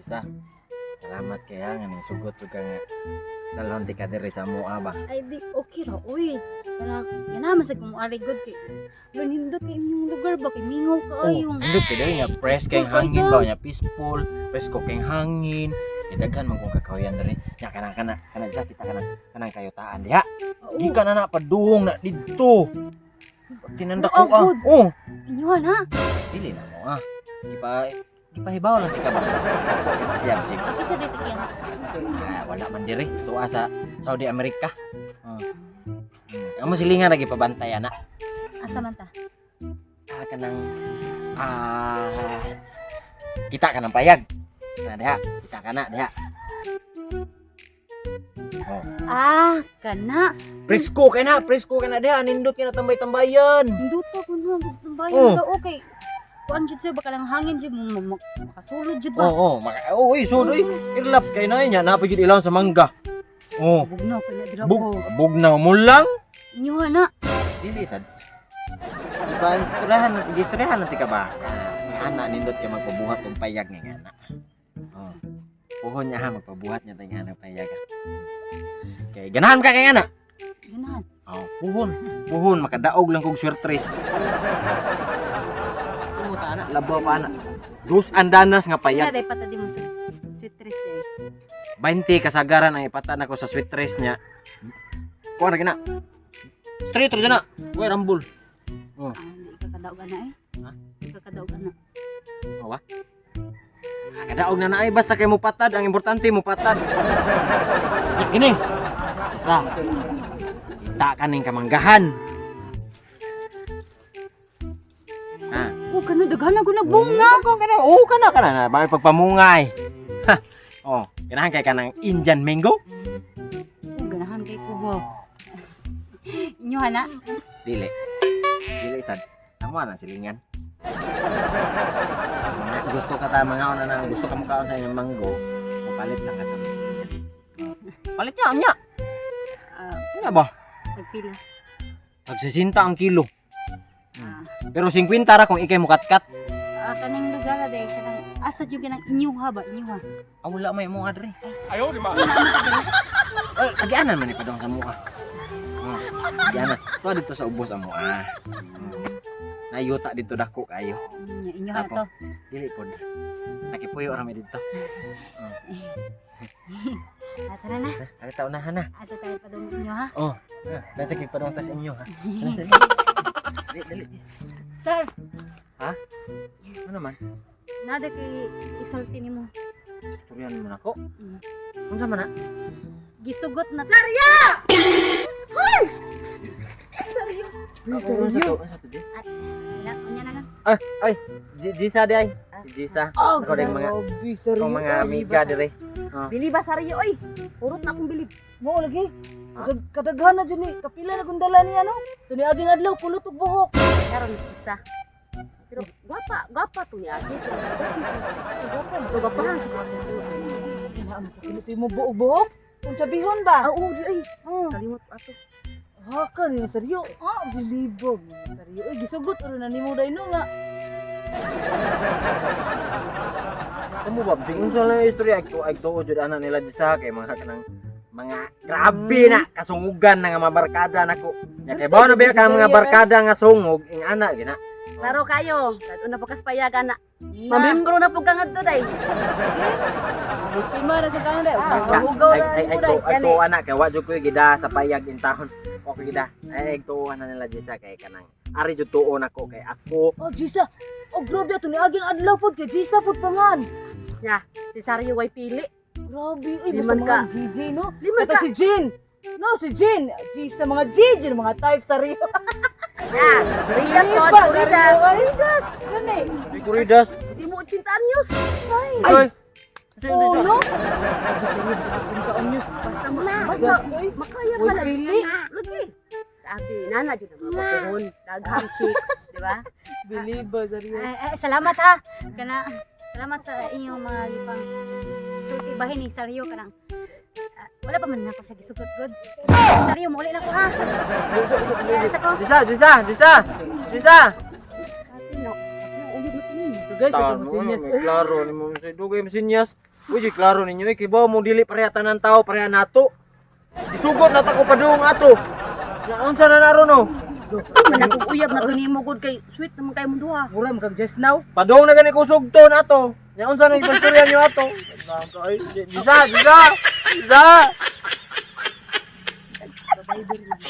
Jisa. Salamat kay ha nga ning sugot jud ka nga dalhon ti ka diri sa amoa ba. Ay di okay ra uy. Kana kana man sa kumuari gud kay Lon hindot kay inyong lugar ba kay mingaw kaayo. Oh, hindot kay diri nga fresh kay Peaceful hangin kaayo. ba nya peaceful, presko kay hangin. Kay daghan man kung kakahuyan diri. Nya kanang kana kana Jisa, kita kanang kanang kayutaan diha. Oo. Di ka na na paduhong na didto. Tinanda ko Oo, ah. good. Oh, Inyohan ha. dili na mo ah. Gipa gipahibaw lang ti ka ba. Dako siya bisig. Pati sa dito kaya. Ah, wala man diri tuwa sa Saudi America. Oh. Amo silingan lagi pabantay ana. Asa man ta? Ah, kanang ah kita ka ng payag. Na diha, kita ka na diha. Oh. Ah, kana. Presko kay na diha, nindot kay na tambay-tambayan. Hinduto ko na tambayan Oh. oh. Okay. Kuan jud siya baka lang hangin jud makasulod jud ba. Oo, oh, maka oh, uy, sud uy. Irlaps kay na nya, napa jud ilaw sa mangga. Oh, Bugnaw ko na dira bug ko. bugnaw mo lang. Inyohan na. Dili sad. Ipa istoryahan na gistoryahan na ti ka ba? Nga ana nindot kay magpabuhat og payag nga ana. Oh. Puhon niya ha magpabuhat niya tay nga ana payag. Ha. Kay ganahan ka kay ana. Ganahan. Oh, puhon. Puhon makadaog lang kog swertres. Tumuta ana, labaw pa ana. Dos andanas nga Pila payag. day patadi mo sa sweet dress day. 20 kasagaran ang ipatan ako sa sweet dress niya. Kuha na gina. Straight ra na. Uy, rambol. Oh. Ah, hindi ka kadaog ana eh. Ha? Hindi ka kadaog ana. Awa. Ah, kadaog na naay basta kay mupatad ang importante mupatad. Ya, gini. Isa. Kita kaning kamanggahan. Ah, Oh, kana daghan na gud nagbunga. Oh, kana. Oh, kana kana na. Bakit pagpamungay. Ha. Oh, ganahan kay kanang Indian mango? Oh, ganahan kay kubo. Inyohan na. Dili. Dili sad. Amo na silingan. Mga gusto ka ta mga una na gusto ka mukaon sa inyong mango, palit lang ka sa mga silingan. Palit niya, anya. Ah, Anya ba? nagpila. Nagsisinta ang kilo. Ah, Pero 50 ra kung ikay mukatkat. ah, kaning lugar na day kanang asa jud kanang inyuha ba inyuha. Ah, wala may mo adre. Ayaw di ma. Ay, agianan man ni padong sa mua. Oh, agianan. Tuwa dito sa ubos ang mua. Nayuta dito dako kayo. Inyo, inyoha na Tapo. to. Dili pod. Nakipuyo ra mi dito. Ah, tara na. Ay, taunahan na. Ato tayo padong inyoha. Oh, ah, nasa kay padong tas inyo ha. Dali, dali, dali. Sir, Ano man? nada kay isulti nimo. Istoryan mo nako. Mm. Unsa man na? Gisugot na. Sarya! Unsa to? Unsa to, Jis? Wala, unya na lang. Ay, ay, Jisa di ay. Jisa. Oh, Ako din mga grabe, seryo. akong mga amiga dire. Bili ba sariyo oy? Urot na akong bilib. Mo lagi. Ha? Kadaghan na jud ni kapila na gundala niya no. Tuni aging adlaw kulot og buhok. Karon is isa. Pero gwapa, gwapa to ni ate. Gwapa Pero gwapa ha. Kinaan ko kinutoy mo buog buhok. Kung sabihon ba? Ah, oo, di ay. Oh. Kalimot ato. Haka ni seryo. Ah, bilibog ni seryo. Uy, gisugot ro na nimo day no nga. Kamo ba bisig unsa lang yung istorya ay tuo jud ana nila Jisa kay mga kanang mga grabe na kasungugan na nga mga barkada nako. Nya kay bawo na ba ka mga barkada nga sungog ing ana gina. Klaro kayo. Kadto na po kas payagan na. Mamembro na po ka ngadto day. Ultima na sa kanon day. Ah, Hugaw Ay na ay nimo ay day. to ay tuo ana kay wa jud koy gida sa payag in taon. Wa ko gida. Ay tuo ana nila Jisa kay kanang ari jud tuo nako kay ako. Oh, Jisa. Oh, grabe ato ni aging adlaw pod kay Jisa pod pangan. Nya, si Saryo way pili. Grabe, uy, basta Liman mga ka. GG no. Liman Ito ka. si Jin. No, si Jin. Jisa mga GG mga type sa Rio. Nya, Ridas po, Iba, sa Ridas. Rio, ay. Ridas. Gani. Di kuridas. Di mo 80 anyos. Ay. Oh, no? Grabe sa Rio, basta 80 anyos. Basta basta Uy, makaya Uy, ka lang. pili. Lagi. Sabi, nana jud ang mga puhon. Daghang chicks, di ba? Biliba sa Rio. Ay, ay, salamat ha. Kana salamat sa inyong mga gipang sulti bahin ni Saryo kanang ah, wala pa man nako siya gisugot good. Saryo mo na ko ha. Sige, asa ko. Jisa, Jisa, Jisa. Jisa. Ate, no. Ate, uyod na kini. Guys, ito mo sinyas. Klaro ni mo sa dugay mo sinyas. Uy, di klaro ninyo eh, kibaw mo dili pareha tanan tao, pareha nato. Isugot na ta ko padung ato. Na unsa na naron no? Man akong uyab na to nimo gud kay sweet naman kay mong duha. Mura man kag just now. Padung na gani kusog to nato. Nya unsa na ipastorya niyo ato? Ay, Gisa, gisa. Gisa. Babae lang.